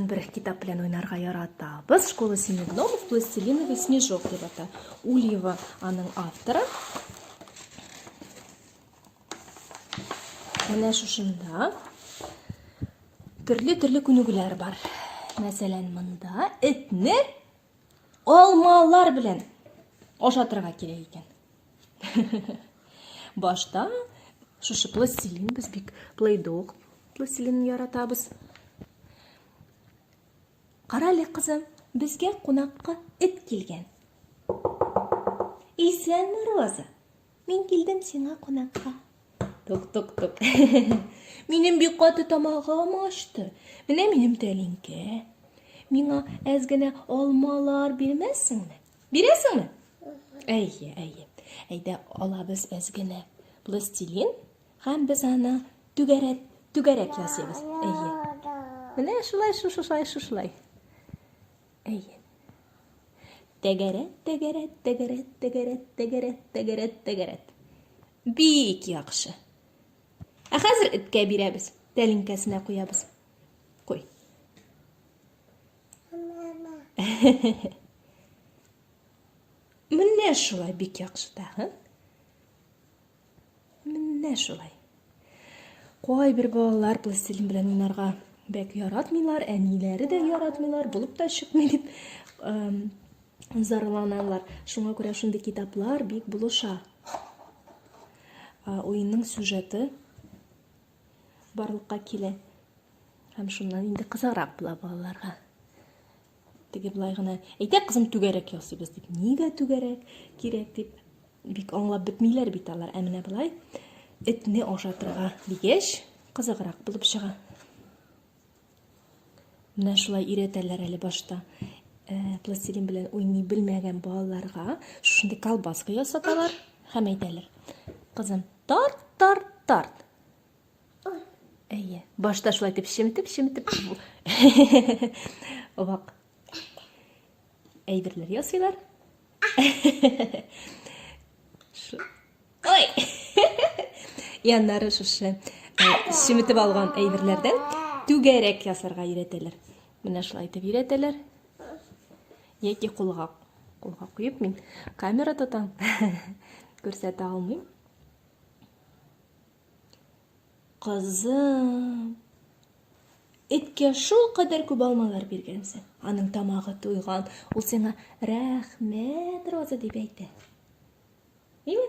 Тагын бер китап белән уйнарга яратабыз. Школа семи гномов, пластилиновый снежок дип ата. Ульева аның авторы. Менә шушында төрле-төрле күнегүләр бар. Мәсәлән, монда этне алмалар белән ашатырга кирәк икән. Башта шушы пластилин, без бик плейдог пластилинын яратабыз. Кара әле, кызым, безгә кунакка эт килгән. Исәнме, Роза? Мин килдем сиңа кунакка. Тук-тук-тук. Минем бик каты тамагым ачты. Менә минем тәлинкә. Миңа әз генә алмалар бирмәссеңме? Бирәсеңме? Әйе, әйе. Әйдә алабыз әз генә пластилин һәм без аны түгәрәк түгәрәк ясыйбыз. Әйе. Менә шулай, шушылай, шушылай. Әйе. Тәгәрәт, тәгәрәт, тәгәрәт, тәгәрәт, тәгәрәт, тәгәрәт, тәгәрәт. Бик яхшы. Ә хәзер эткә бирәбез. Тәлинкәсенә куябыз. Куй. Менә шулай бик яхшы тагын. Менә шулай. Кайбер балалар пластилин белән уйнарга бәк яратмыйлар, әниләре дә яратмыйлар, булып та чыкмый дип зарланалар. Шуңа күрә шундый китаплар бик булыша. Уенның сюжеты барлыкка килә. Һәм шуннан инде кызыграк була балаларга. Теге болай гына, әйдә, кызым, түгәрәк ясыйбыз дип. Нигә түгәрәк кирәк дип бик аңлап бетмиләр бит алар. Ә менә болай этне ашатырга дигәч, кызыграк булып чыга. Менә шулай өйрәтәләр әле башта. Э, пластилин белән уйный белмәгән балаларга шушындый колбаска ясаталар һәм әйтәләр. Кызым, тарт, тарт, тарт. Әйе. Башта шулай итеп чеметеп, чеметеп вак әйберләр ясыйлар. Ой! И аннары шушы э, чеметеп алган әйберләрдән түгәрәк ясарга өйрәтәләр. Менә шулай итеп өйрәтәләр. Яки кулга кулга куеп мин камера тотам. Күрсәтә алмыйм. Кызым, эткә шул кадәр күп алмалар биргәнсең. Аның тамагы туйган. Ул сиңа рәхмәт, Роза дип әйтә. Име?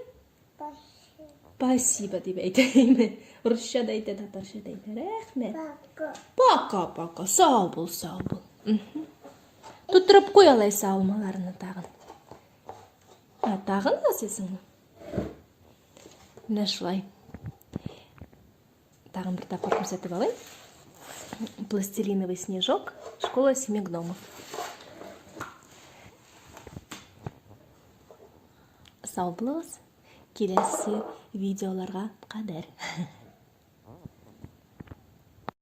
Спасибо дип әйтә, име? Русча да әйтә, татарча да әйтә. Рәхмәт. Пока. Пока, пока. Сау бул, сау бул. Тутырып куй алайса алмаларны тагын. Ә, тагын ясыйсыңмы? Менә шулай. Тагын бер тапкыр күрсәтеп алыйм. Пластилиновый снежок, школа семи гномов. Сау булыгыз. Киләсе видеоларга кадәр.